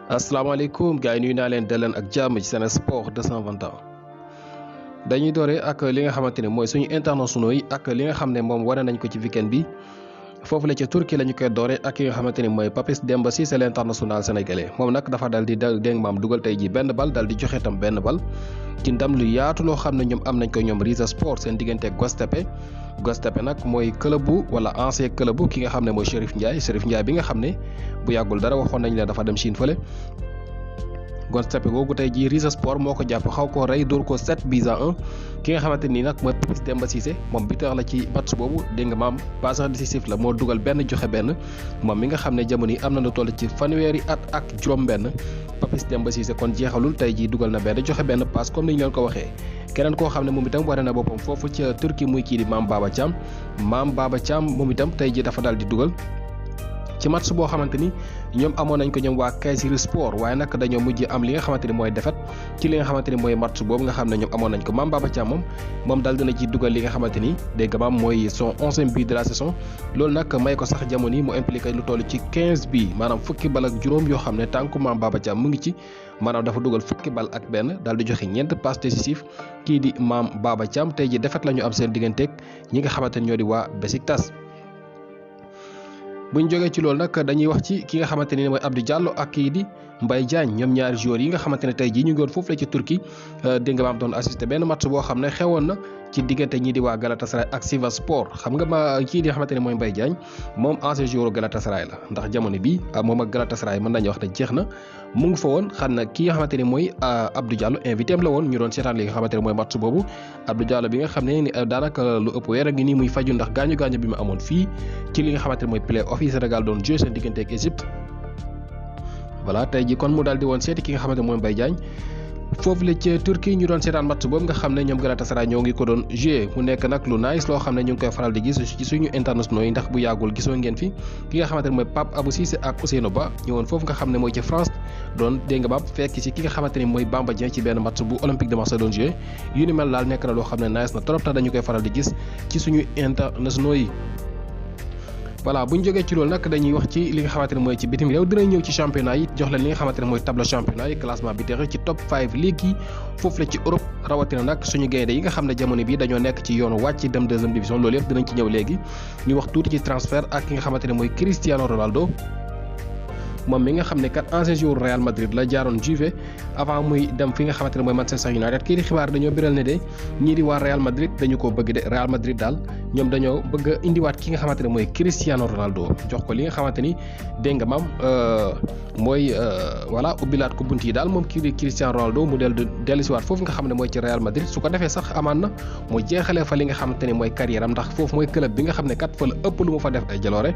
asalaamaaleykum gars yi nuyu naa leen daleen ak jàmm ci Sen Sport 221 dañuy doore ak li nga xamante ne mooy suñu internationaux yi ak li nga xam ne moom wane nañ ko ci weekend bi foofu la ca Turquie la ñu koy doore ak ki nga xamante ni mooy Papis Demba Cissé l'international sénégalais moom nag dafa dal di dégg maam dugal tey ji benn bal dal di joxe tam benn bal ci ndam lu yaatu loo xam ne ñoom am nañ ko ñoom Riza Sport seen diggante ak Göztepe nag mooy club bu wala ancien club bu ki nga xam ne mooy Chérif Ndiaye bi nga xam ne bu yàggul dara waxoon nañ la dafa dem Chine fële Göztepe googu tey jii Riza Sport moo ko jàpp xaw koo rey dóor ko 7-1 ki nga xamante nii nag mooy Papis Demba Cissé moom buteur la ci match boobu dégg nga maam passeur décisif la moo dugal benn joxe benn moom mi nga xam ne jamono yi am na lu toll ci fanweeri at ak juróom-benn Papis Demba Cissé kon jeexalul tey jii dugal na benn joxe benn passe comme ni ñu leen ko waxee. keneen koo xam ne moom itam wane na boppam foofu ca Turquie muy kii di Mame Baba Thiam moom itam tey jii dafa daal di dugal. ci match boo xamante ni ñoom amoon nañ ko ñoom waa Kayserispor waaye nag dañoo mujj am li nga xamante ni mooy défaite ci li nga xamante ni mooy match boobu nga xam ne ñoom amoon nañ ko Mame Baba Thiam moom daal dina ci dugal li nga xamante ni dégg nga maam mooy son 11e but de la saison loolu nag may ko sax jamono yi mu impliqué lu toll ci 15 bi maanaam fukki bal ak juróom yoo xam ne tànku Mame Baba Thiam mu ngi ci maanaam dafa dugal fukki bal ak benn daal di joxe ñeent passe décisif kii di Mame Baba Thiam tey ji défaite la ñu am seen digganteeg ñi nga xamante ni ñoo di waa Besiktas. bu ñu jógee ci loolu nag dañuy wax ci ki nga xamante ni mooy Abdou Diallo ak kii di Mbaye Diagne ñoom ñaari joueurs yi nga xamante ne tey jii ñu ngi woon foofu la ci Turquie dégg nga maam doon assisté benn match boo xam ne xewoon na ci diggante ñii di waa Galatasaray ak Sivasspor xam nga ma kii di nga xamante ne mooy Mbaye Diagne moom ancien joueur Galatasaray la ndax jamono bi moom ak Galatasaray mën nañu wax ne jeex na mu ngi fa woon xam na ki nga xamante ne mooy Abdou Diallo invité am la woon ñu doon seetaan li nga xamante ne mooy match boobu Abdou Diallo bi nga xam ne ni daanaka lu ëpp weer a ngi nii muy faju ndax gaañu bi mu amoon fii ci li nga xamante ne mooy play-off yi Sénégal doon joué seen diggante ak Égypte voilà tey ji kon mu daal di woon seeti ki nga xamante mooy Mbaye Diagne foofu la ca Turquie ñu doon seetaan match boobu nga xam ne ñoom Galatasaray ñoo ngi ko doon joué mu nekk nag lu nice loo xam ne ñu ngi koy faral di gis ci suñu internationaux yi ndax bu yàggul gisoo ngeen fi ki nga xamante ne mooy Pape Abou Cissé ak Ousseynou Ba ñëwoon foofu nga xam ne mooy ci France doon dégg nga ba fekk ci ki nga xamante ne mooy Bamba Dieng ci benn match bu Olympique de Marseille doon joué yu ni mel daal nekk na loo xam ne nice na trop tax dañu koy faral di gis ci suñu internationaux yi. voilà bu ñu jógee ci loolu nag dañuy wax ci li nga xamante ne mooy ci bitim réew dinañ ñëw ci championnat yi jox leen li nga xamante ne mooy tableau championnat yi classement bi texe ci top 5 ligue yi foofu la ci Europe rawatina nag suñu gaynde yi nga xam ne jamono bi dañoo nekk ci yoonu wàcc dem deuxième division loolu yëpp dinañ ci ñëw léegi ñu wax tuuti ci transfert ak ki nga xamante ne mooy Cristiano Ronaldo moom mi nga xam ne kat ancien joueur Real Madrid la jaaroon Juve avant muy dem fi nga xamante ne mooy Manchester United kii di xibaar dañoo biral ne de ñii di waa Real Madrid dañu ko bëgg de Real Madrid daal ñoom dañoo bëgg a indiwaat ki nga xamante ne mooy Cristiano Ronaldo jox ko li nga xamante ni dégg nga maam mooy voilà ubbilaat ko bunt yi daal moom kii di Cristiano Ronaldo mu dellusiwaat foofu nga xam ne mooy ci Real Madrid su ko defee sax amaan na mu jeexalee fa li nga xamante ne mooy carrière am ndax foofu mooy club bi nga xam ne kat fa la ëpp lu mu fa def ay jaloore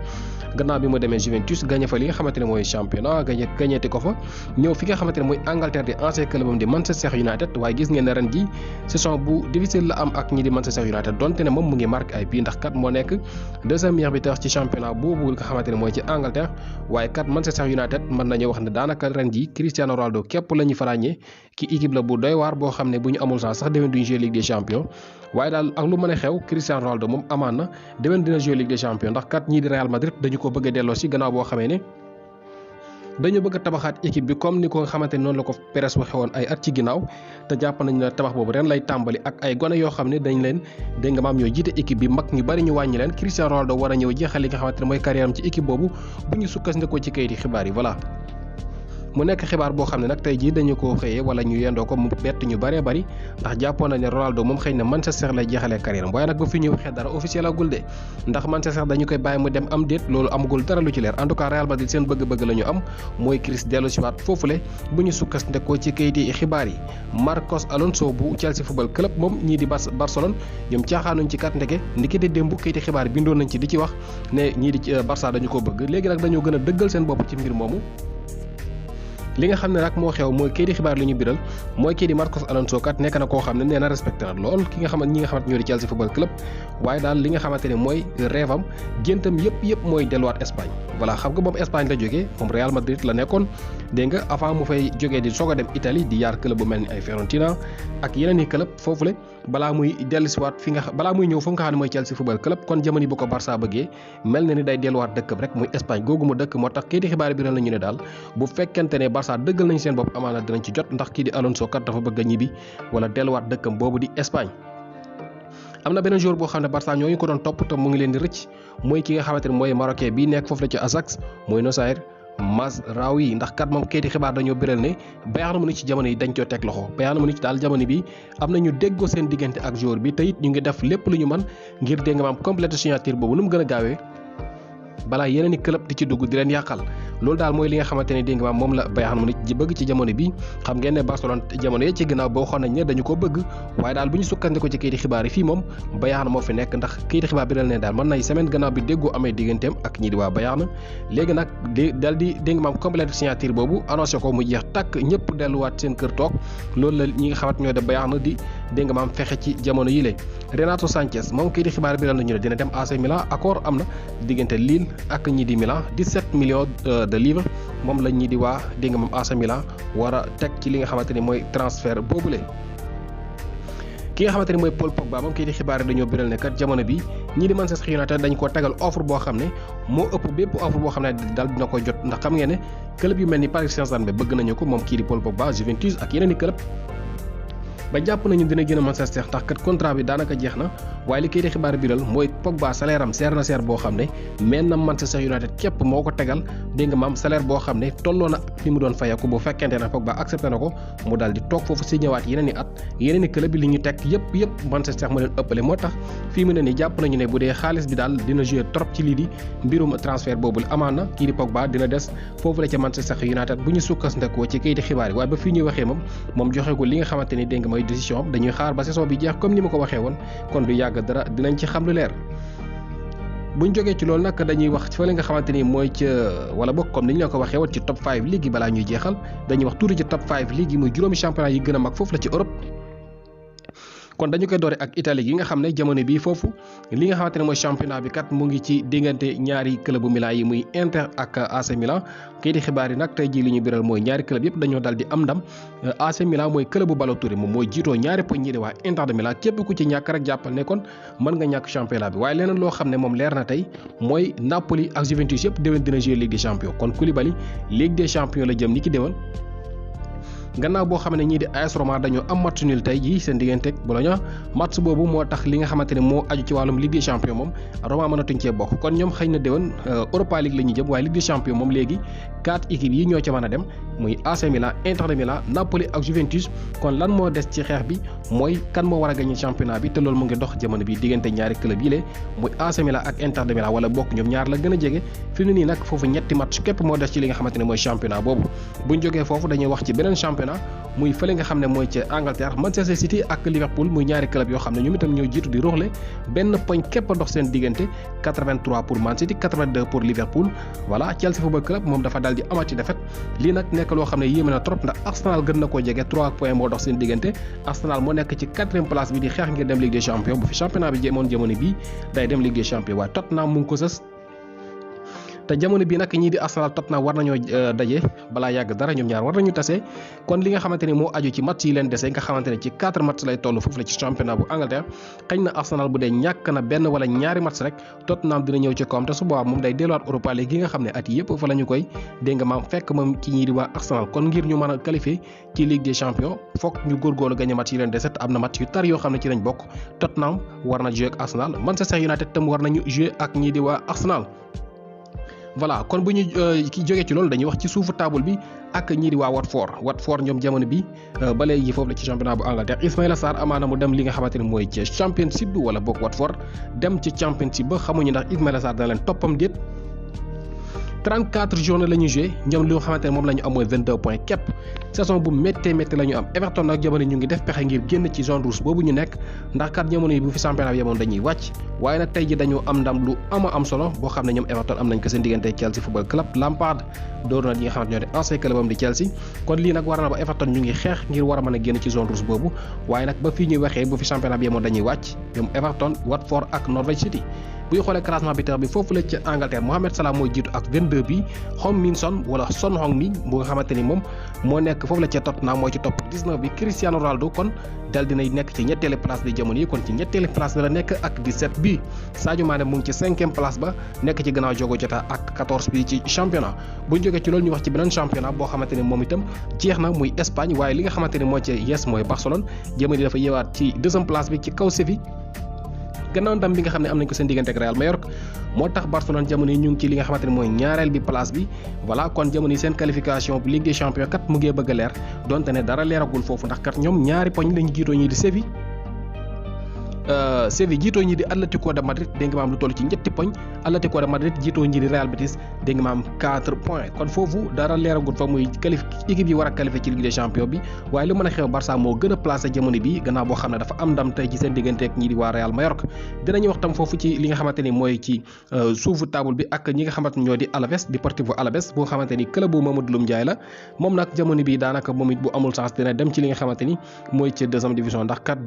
gannaaw bi mu demee Juventus gagné fa li nga xamante ne mooy championnat gañeeti ko fa ñëw fi nga xamante ne mooy Angleterre di ancien clubam di Manchester United waaye gis ngeen ne ren ji saison bu difficile la am ak ñi di Manchester United donte ne moom mu ngi marqué ay bii ndax kat moo nekk deuxième meilleur buteur ci championnat boobu nga xamante ne mooy ci Angleterre waaye kat Manchester United mën nañu wax ne daanaka ren ji Cristiano Ronaldo képp la ñu fa ràññee ki équipe la bu doy waar boo xam ne bu ñu amul sax déwén duñu jouer Ligue des Champions waaye daal ak lu mën a xew Cristiano Ronaldo moom amaan na déwén dina jouer Ligue des Champions ndax kat ñii di Real Madrid dañu ko bëgg a delloo si gannaaw boo xamee ne dañu bëgg a tabaxaat équipe bi comme ni ko nga xamante ne noonu la ko Perez waxe woon ay at ci ginnaaw te jàpp nañu ne tabax boobu ren lay tàmbali ak ay gone yoo xam ne dañ leen dégg nga maam ñoo jiite équipe bi mag ñu bari ñu wàññi leen Cristiano Ronaldo war a ñëw jeexal li nga xamante ne mooy carrière am ci équipe boobu bu ñu sukkandikoo ci kayiti xibaar yi voilà. mu nekk xibaar boo xam ne nag tey jii dañu ko xëyee wala ñu yendoo ko mu bett ñu bëree bëri ndax jàppoon na ne Ronaldo moom xëy na Manchester lay jeexalee carrière am waaye nag ba fi ñu waxee dara officiel agul de ndax Manchester dañu koy bàyyi mu dem am déet loolu amagul dara lu ci leer en tout cas Real Madrid seen bëgg-bëgg la ñu am mooy Chris dellu si waat foofule bu ñu sukkandikoo ci kayiti xibaar yi Marcos Alonso bu Chelsea football club moom ñii di Barcelone ñoom caaxaanuñ ci kat ndeke ndiki de démb kayiti xibaar bindoon nañ ci di ci wax ne ñii di Barça dañu ko bëgg léegi nag dañoo gën a dëggal seen bopp ci mbir moomu li nga xam ne nag moo xew mooy kii di xibaar li ñu biral mooy kii di Marcos Alonso kat nekk na koo xam ne nee na respecté na lool ki nga xamante ñi nga xamante ñoo di Chelsea football club waaye daal li nga xamante ne mooy rêve am géntam yëpp mooy delluwaat Espagne voilà xam nga moom Espagne la jógee moom Real Madrid la nekkoon dégg nga avant mu fay jógee di soog a dem Italie di yaar club bu mel ni ay Fiorentina ak yeneen i club foofule balaa muy dellusiwaat balaa muy ñëw fa nga xam ne mooy Chelsea football club. kon jamono bu ko Barça bëggee mel na ni day delluwaat dëkkam rek muy Espagne googu mu dëkk moo tax kii di xibaar bi nañu ne daal bu fekkente ne Barça dëggal nañu seen bopp amaana dinañ ci jot ndax kii di Alonso kat dafa bëgg a ñibbi wala delluwaat dëkkam boobu di Espagne. am na beneen joueur boo xam ne Barça ñoo ngi ko doon topp te mu ngi leen di rëcc mooy ki nga xamante ne mooy marocain bii nekk foofu la ci Ajax mooy Noussair Mazraoui ndax kat moom kayiti xibaar dañoo biral ne Bayern Munich ci jamono yi dañ coo teg loxo Bayern Munich daal jamono bi am nañu déggoo seen diggante ak joueur bi te it ñu ngi def lépp lu ñu mën ngir dégg nga maam complète signature boobu nu mu gën a gaawee balaa yeneen i club di ci dugg di leen yàqal loolu daal mooy li nga xamante ne dégg nga maam moom la Bayern Munich ji bëgg ci jamono bi xam ngeen ne Barcelone jamono yi ci ginnaaw boo xoon nañ ne dañu ko bëgg waaye daal bu ñu sukkandiko ci kayiti xibaar yi fii moom Bayern moo fi nekk ndax kayiti xibaar bi dal ne daal mën nay semaine gannaaw bi déggoo amee digganteem ak ñi di waa Bayern léegi nag dal di dégg nga maam complète signature boobu annoncé ko mu jeex tàkk ñëpp delluwaat seen kër toog loolu la ñi nga xamante ñoo de Bayern di dégg nga maam fexe ci jamono yi lée Renato Sanchez moom kayiti xibaar bi dal nañu ne dina dem AC Milan accord am na diggante Lille ak ñi di Milan 17 millions de livres moom la ñi di waa dégg nga moom AC Milan war a teg ci li nga xamante ni mooy transfert boobule. ki nga xamante ni mooy Paul Pogba moom kii di xibaar dañoo biral ne kat jamono bi ñii di Manchester United dañ ko tegal offre boo xam ne moo ëpp bépp offre boo xam ne daal dina ko jot ndax xam ngeen ne club yu mel ni Paris Saint-Germain bëgg nañu ko moom kii di Paul Pogba Juventus ak yeneen i club ba jàpp nañu dina gën a Manchester ndax kat contrat bi daanaka jeex na waaye li kay di xibaar biral mooy Pogba salaire am seer na seer boo xam ne mel na Manchester United képp moo ko tegal dégg nga maam salaire boo xam ne tolloo na li mu doon fayeeku bu fekkente ne Pogba accepté na ko mu daal di toog foofu si ñëwaat yeneen i at yeneen i club bi li ñu teg yëpp Manchester ma leen ëppale moo tax fii mu ne nii jàpp nañu ne bu dee xaalis bi daal dina jouer trop ci lii di mbirum transfert boobu amaan na kii di Pogba dina des foofu la ca Manchester United bu ñu sukkandikoo ci kayiti xibaar yi waaye ba fii ñuy waxee moom joxeegul li nga xamante ni dégg nga mooy décision dañuy xaar ba saison bi jeex comme ni ma ko waxee woon kon du yàgg dara dinañ ci xam lu leer buñ jógee ci loolu nag dañuy wax fële nga xamante ni mooy ca wala bokk comme ni ñu la ko waxee woon ci top 5 ligue yi balaa ñuy jeexal dañuy wax tuuti ci top 5 ligue yi muy juróomi championnat yi gën a mag foofu la ci Europe kon dañu koy doore ak Italie gi nga xam ne jamono bii foofu li nga xamante ne mooy championnat bi kat mu ngi ci diggante ñaari club bu Milan yi muy Inter ak AC Milan kii di xibaar yi nag tey jii li ñu biral mooy ñaari club yëpp dañoo dal di am ndam AC Milan mooy club bu Balotelli moom mooy jiitoo ñaari poñ ñi di waa Inter de Milan képp ku ci ñàkk rek jàppal ne kon mën nga ñàkk championnat bi waaye leneen loo xam ne moom leer na tey mooy Napoli ak Juventus yëpp déwén dina jouer Ligue des Champions kon Koulibaly Ligue des Champions la jëm ni ki déwén gannaaw boo xam ne ñii di AS Roma dañoo am match nul tey jii seen digganteeg Bologna match boobu moo tax li nga xamante ne moo aju ci wàllum Ligue des Champions moom Roma mënatuñ cee bokk kon ñoom xëy na déwén Europa League la ñuy jëm waaye Ligue des Champions moom léegi 4 équipes yi ñoo ca mën a dem muy AC Milan Inter de Milan Napoli ak Juventus kon lan moo des ci xeex bi mooy kan moo war a gagné championnat bi te loolu mu ngi dox jamono bi diggante ñaari club yi le muy AC Milan ak Inter de Milan wala bokk ñoom ñaar la gën a jege fi mu ne nii nag foofu ñetti match képp moo des ci li nga xamante ne mooy championnat boobu buñ jógee foofu dañuy wax ci beneen championnat muy fële nga xam ne mooy ca Angleterre Manchester City ak Liverpool muy ñaari club yoo xam ne ñoom itam ñoo jiitu di roxle benn poñ képp a dox seen diggante 83 pour Man City 82 pour Liverpool voilà Chelsea Football Club moom dafa daal di amati défaite lii nag nekk loo xam ne yéeme na trop ndax Arsenal gën na koo jege 3 points moo dox seen diggante Arsenal moo nekk ci 4e place bi di xeex ngir dem Ligue des Champions bu fi championnat bi jéemoon jamono bii day dem Ligue des Champions waaye Tottenham mu ngi ko sës te jamono bi nag ñii di Arsenal Tottenham war nañoo daje balaa yàgg dara ñoom ñaar war nañu tase kon li nga xamante ni moo aju ci match yi leen dese nga xamante ne ci 4 match lay toll foofu la ci championnat bu Angleterre xëy na Arsenal bu dee ñàkk na benn wala ñaari match rek Tottenham dina ñëw ci kawam te su boobaa moom day delluwaat Europa League gi nga xam ne at yëpp fa la ñu koy dégg nga maam fekk moom ci ñii di waa Arsenal kon ngir ñu mën a qualifier ci Ligue des Champions foog ñu góorgóorlu gagné match yi leen dese am na match yu tar yoo xam ne ci lañ bokk Tottenham war na jouer ak Arsenal Manchester United tam war nañu jouer ak ñii di waa Arsenal voilà kon bu ñu ki jógee ci loolu dañuy wax ci suufu table bi ak ñii di waa Watford ñoom jamono bi ba léegi foofu la ci championnat bu Angleterre Ismaïla Sarr amaana mu dem li nga xamante ne mooy ci championship bi wala boog Watford dem ci championship ba xamuñu ndax Ismaïla Sarr dana leen toppam déet 34 journées la ñu joué ñoom li nga xamante ne moom la ñu am mooy 22 points képp saison bu méttee métti la ñu am Everton nag jamono ñu ngi def pexe ngir génn ci zone rouge boobu ñu nekk ndax kat jamono yi bu fi championnat bi yemoon dañuy wàcc waaye nag tey ji dañu am ndam lu am solo boo xam ne ñoom Everton am nañ ko seen diggante Chelsea Football Club Lampard door na ñi nga xamante ñoo di ancien club am di Chelsea kon lii nag war na ba Everton ñu ngi xeex ngir war a mën a génn ci zone rouge boobu waaye nag ba fii ñuy waxee bu fi championnat bi yemoon dañuy wàcc ñoom Everton Watford ak Norwich City bu ñu xoolee classement buteur bi foofu la ca Angleterre Mohamed Salah mooy jiitu ak 22 bi Heung-min Son wala Son Heung-min bu nga xamante ni moom moo nekk foofu la ca Tottenham mooy ci topp 19 bi Cristiano Ronaldo kon dal dinay nekk ci ñetteelu place di jamono yi kon ci ñetteelu place bi la nekk ak 17 bi Sadio Mané mu ngi ci 5e place ba nekk ci gannaaw Diogo Jota ak 14 bi ci championnat bu ñu jógee ci loolu ñu wax ci beneen championnat boo xamante ni moom itam jeex na muy Espagne waaye li nga xamante ni moo ci yes mooy Barcelone jamono yi dafa yeewaat ci 2e place bi ci kaw Séville gannaaw ndam bi nga xam ne am nañ ko seen diggante ak Real Mallorca moo tax Barcelone jamono yi ñu ngi ci li nga xamante ne mooy ñaareel bi place bi voilà kon jamono yi seen qualification bu Ligue des Champions kat mu ngi bëgg a leer donte ne dara leeragul foofu ndax kat ñoom ñaari poñ lañu jiitoo ñii di Séville jiitoo ñi di Atlético de Madrid dégg nga maam lu toll ci ñetti poñ Atlético de Madrid jiitoo ñi di Real Betis dégg nga maam 4 points kon foofu dara leeragul fa muy équipe yi war a qualifié ci Ligue des Champions bi waaye lu mën a xew Barça moo gën a placé jamono bi gannaaw boo xam ne dafa am ndam tey ci seen diggante ak ñi di waa Real Mallorca dinañu wax tam foofu ci li nga xamante ni mooy ci suufu table bi ak ñi nga xamante ñoo di Alaves Deportivo Alaves boo xamante ni club bu Mamadou Loum Ndiaye la moom nag jamono bi daanaka moom it bu amul chance dina dem ci li nga xamante ni mooy ci 2e division ndax kat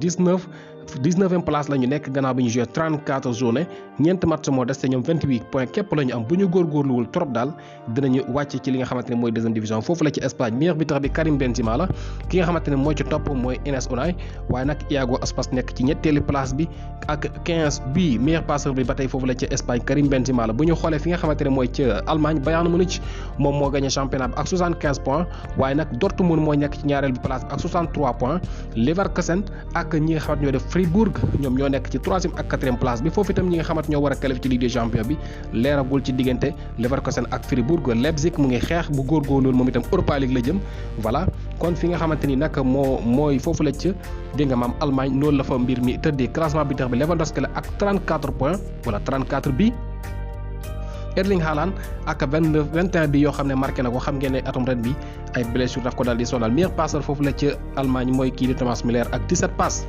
19e place la ñu nekk gannaaw bi ñu joué 34 journée ñeent match moo des te ñoom 28 points képp la ñu am bu ñu góorgóorluwul trop daal dinañu wàcc ci li nga xamante ne mooy 2e division foofu la ci Espagne meilleur buteur bi Karim Benzema la ki nga xamante ne mooy ci topp mooy Enes Unai waaye nag Iago Aspas nekk ci ñetteeli place bi ak 15 bi meilleur passeur bi ba tey foofu la ci Espagne Karim Benzema la bu ñu xoolee fi nga xamante ne mooy ci Allemagne Bayern Munich moom moo gagné championnat bi ak 75 points waaye nag Dortmund mooy nekk ci ñaareel bi place bi ak 63 points Leverkusen ak ñi nga xamante ñoo def Fribourg ñoom ñoo nekk ci 3e ak 4e place bi foofu itam ñi nga xamante ñoo war a qualifier ci Ligue des Champions bi leeragul ci diggante Leverkusen ak Fribourg Leipzig mu ngi xeex bu góorgóorlu moom itam Europa League la jëm voilà kon fi nga xamante ni nag mooy foofu la ca dégg nga maam Allemagne noonu la fa mbir mi tëddee classement bi tax bi Lewandowski la ak 34 points wala 34 bi Erling Haaland ak 21 bi yoo xam ne marqué na ko xam ngeen ne atum ren bi ay blessure daf ko daal di sonal meilleur passeur foofu la ca Allemagne mooy kii di Thomas Müller ak 17 passes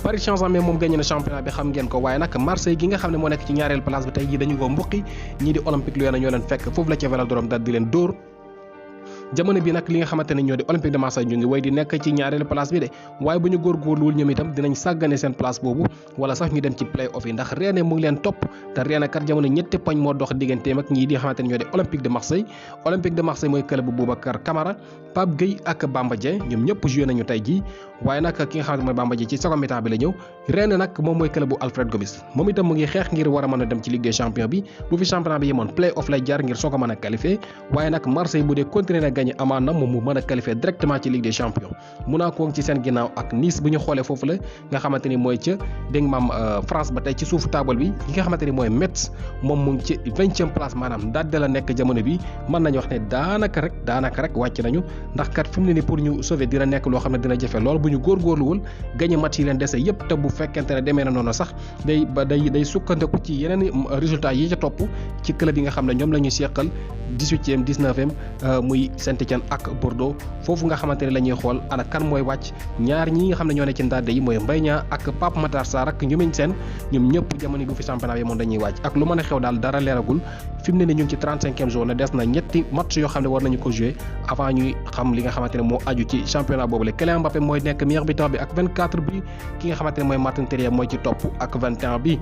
Paris Saint-Germain moom gagné na championnat bi xam ngeen ko waaye nag Marseille gi nga xam ne moo nekk ci ñaareel place bi tey jii dañu ko mbuqi ñii di Olympique Lyonnais ñoo leen fekk foofu la ca Vélodrome daal di leen dóor jamono bi nag li nga xamante ne ñoo di Olympique de Marseille ñu ngi way di nekk ci ñaareelu place bi de waaye bu ñu góorgóorluwul ñoom itam dinañ sàggane seen place boobu wala sax ñu dem ci play off yi ndax Rennes mu ngi leen topp te Rennes kat jamono ñetti poñ moo dox digganteem ak ñii di xamante ne ñoo di Olympique de Marseille mooy club bu Boubacar Camara Pape Gueye ak Bamba Dieng ñoom ñëpp joué nañu tey jii waaye nag ki nga xamante mooy Bamba Dieng ci second mi-temps bi la ñëw Rennes nag moom mooy club bu Alfred Gomis moom itam mu ngi xeex ngir war a mën a dem ci Ligue des Champions bi bu fi championnat bi yemoon play off lay jaar ngir soo ko mën a qualifié waaye nag Marseille bu dee continuer na gagné amaan na moom mu mën a qualifié directement ci Ligue des Champions Monaco ci seen ginnaaw ak Nice bu ñu xoolee foofu la nga xamante ni mooy ca dégg nga maam France ba tey ci suufu table bi ki nga xamante ni mooy Metz moom mu ngi ci 20e place maanaam daal de la nekk jamono bi mën nañu wax ne daanaka rek wàcc nañu ndax kat fi mu ne ni pour ñu sauver dina nekk loo xam ne dina jafe lool bu ñu góorgóorluwul gagné match yi leen dese yépp te bu fekkente ne demee na noonu sax day sukkandiku ci yeneen résultats yi ca topp ci club yi nga xam ne ñoom la ñuy seqal 18e 19e muy Saint-Étienne ak Bordeaux foofu nga xamante ne la ñuy xool ana kan mooy wàcc ñaar ñi nga xam ne ñoo ne ci ndàdde yi mooy Mbaye Niang ak Pape Matar Sarr ak Ñumeñ Sène ñoom ñëpp jamono bu fi championnat yi moom dañuy wàcc ak lu mën a xew daal dara leeragul fi mu ne ni ñu ngi ci 35e journée des na ñetti match yoo xam ne war nañu ko jouer avant ñuy xam li nga xamante ne moo aju ci championnat boobu la Kylian Mbappé mooy nekk meilleur buteur bi ak 24 bi ki nga xamante ne mooy Martin Terrier mooy ci topp ak 21 bi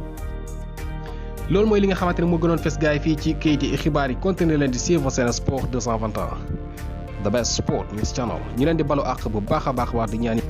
loolu mooy li nga xamante ne moo gënoon fes gaay fii ci kayiti xibaar yi continuer leen di suivre Sen Sport 221 the best sport news channel ñu leen di balu àq bu baax a baax wax di ñaan